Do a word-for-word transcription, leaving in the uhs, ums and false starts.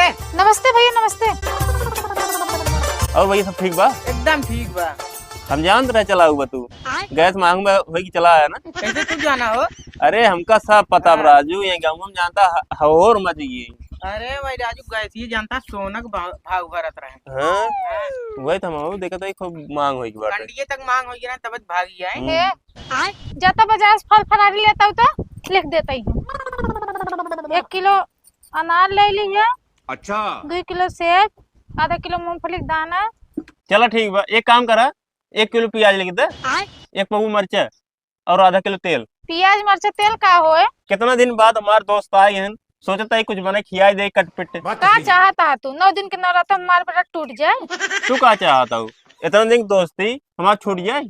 नमस्ते भैया, नमस्ते। और भैया, सब ठीक बा? एकदम ठीक बा। हम जानत रहे चला हुआ तू। आय। गैस मांग में होई कि चला आया ना। कैसे तू जाना हो? अरे, हमका सब पता बा हाँ। राजू, ये गाँव में जानता ह-, हहोर मच गई। अरे भाई राजू, गैस ये जानता सोनक भाव, भाव भरत रहे। हाँ? हाँ। वही तो हम देखत है, खूब मांग होई कि बाटे। कंडिये तक मांग होई कि ना, तब भागी आए। हम्म। ए, आय, जाता बाजार से फल फरारी लेता हूँ तो लिख देता ही हूँ। एक किलो अनार ले ली है। अच्छा। दो किलो सेब, आधा किलो मूंगफली के दाना। चला ठीक बा, एक काम करा, एक किलो प्याज लिख दे, आय। एक पौवा मरचा और आधा किलो तेल। प्याज मरचा तेल का होए? कितना दिन बाद हमार दोस्त आए हैं, सोचता है कुछ बने खियाई दे कटपिट। बात तो का सही है। चाहता है तू? नौ दिन के नवरात्र में हमार बेटा टूट जाए। तू का चाहता हूँ? इतना दिन की दोस्ती हमार छूट जाए?